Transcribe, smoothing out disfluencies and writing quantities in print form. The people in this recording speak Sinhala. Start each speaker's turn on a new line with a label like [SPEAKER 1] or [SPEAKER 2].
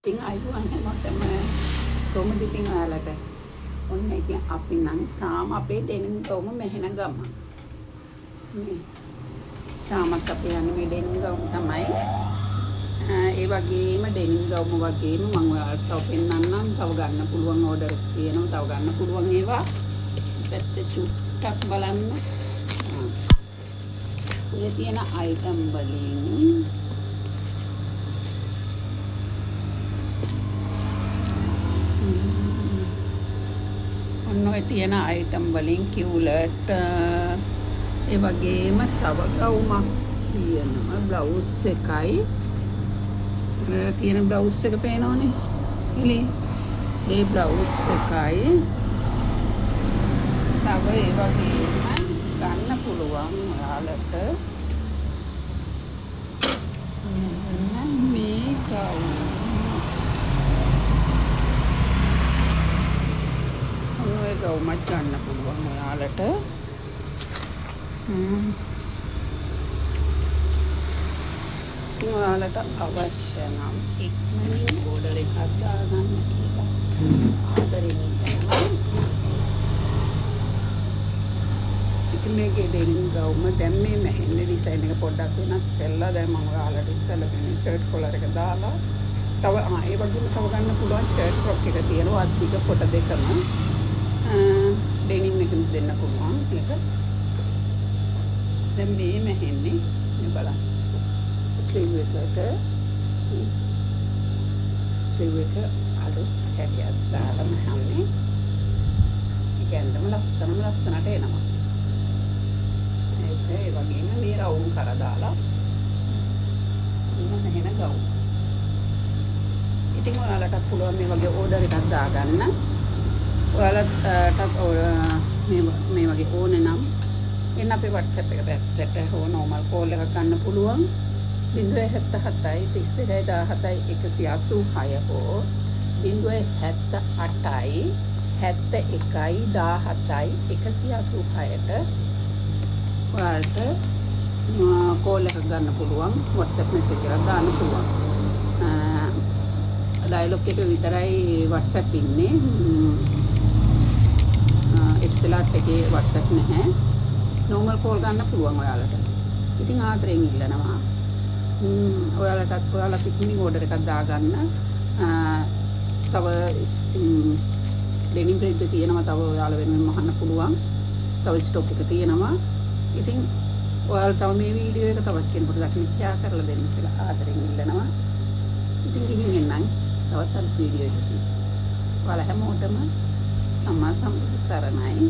[SPEAKER 1] ඉතින් ආයුබෝවන් හැමෝටම. කොහොමද ඉතින් ඔයාලට? ඔන්න ඉතින් අපි නම් තාම අපේ ඩෙනිම් ගවුම මෙහෙන ගම. මේ තාමත් අපි යන්නේ මේ ඩෙනිම් ගවුම තමයි. ඒ වගේම ඩෙනිම් ගවුම වගේම මම ඔයාලට තව පෙන්නන්නම්. තව ගන්න පුළුවන් ඕඩර් තියෙනවා. තව ගන්න පුළුවන් ඒවා. පැත්ත චුට්ටක් බලන්න. ඔය තියෙන අයිටම් වලින් ඔන්න ඔය තියෙන අයිටම් වලින් කියුලට් ඒ වගේම තව ගවුමක් තියෙනවා. බ්ලවුස් එකයි තියෙන බ්ලවුස් එක පේනවනේ එළි. ඒ බ්ලවුස් එකයි තව ඒ වගේම ගන්න පුළුවන් ඔයාලට. මෙන්න මේ ගවුම. ඔන්න ඔය ගවුමත් ගන්න පුළුවන් ඔයාලට. ඉතින් ඔයාලට අවශ්‍ය නම් ඉක්මනින් ඕඩර් එකක් දාගන්න කියලා ආදරෙන් ඉල්ලනවා. ඉතින් මේකේ ඩෙනිම් ගවුම දැන් මේ මැහෙන්නේ ඩිසයින් එක පොඩ්ඩක් වෙනස් කරලා දැන් මම ඔයාලට ඉස්සෙල්ලා මේ ෂර්ට් කොලර් එක දාලා තව ඒ වගේම තව ගන්න පුළුවන් ෂර්ට් ෆ්‍රොක් එක තියෙනවා. අත් දිග පොට දෙකම ඩෙනිම් එකම දෙන්න පුළුවන් ඒක. දැන් මේ මැහෙන්නේ මේ බලන්න ස්ලීව් එකට ස්ලීව් එක අලුත් හැටියක් දාලා මහන්නේ. ඒ ඇඳම ලස්සනම ලස්සනට එනවා. ඒක ඒ වගේම මේ රවුම් කර දාලා ඉන්න මෙහෙන ගවුම. ඉතින් ඔයාලටත් පුළුවන් මේ වගේ ඕඩර් එකක් දාගන්න. ඔයාලටත් මේ වගේ ඕනේ නම් එන්න අපේ WhatsApp එක පැත්තට හෝ නෝමල් කෝල් එකක් ගන්න පුළුවන්. 077 32 17 186 හෝ 078 71 17 186ට ඔයාලට කෝල් එකක් ගන්න පුළුවන්. WhatsApp message එකක් දාන්න පුළුවන්. ඩයලොග් එක විතරයි WhatsApp ඉන්නේ. එට්සලාට් එකේ WhatsApp නැහැ. නෝමල් කෝල් ගන්න පුළුවන් ඔයාලට. ඉතින් ආදරෙන් ඉල්ලනවා. ඔයාලටත් ඔයාලත් ඉක්මනින් ඕඩර් එකක් දාගන්න. තව ඩෙනිම් රෙද්ද තියෙනවා. තව ඔයාලා වෙනුවෙන් මහන්න පුළුවන්. තව ස්ටොක් එක තියෙනවා. ඉතින් ඔයාලා තව මේ වීඩියෝ එක තවත් කෙනෙකුට දකින්න ෂෙයා කරලා දෙන්න කියලා ආදරෙන් ඉල්ලනවා. ඉතින් ගිහින් එන්නම් තවත් අලුත් වීඩියෝ එකකින්. ඔයාලා හැමෝටම සම්මා සම්බුදු සරණයි.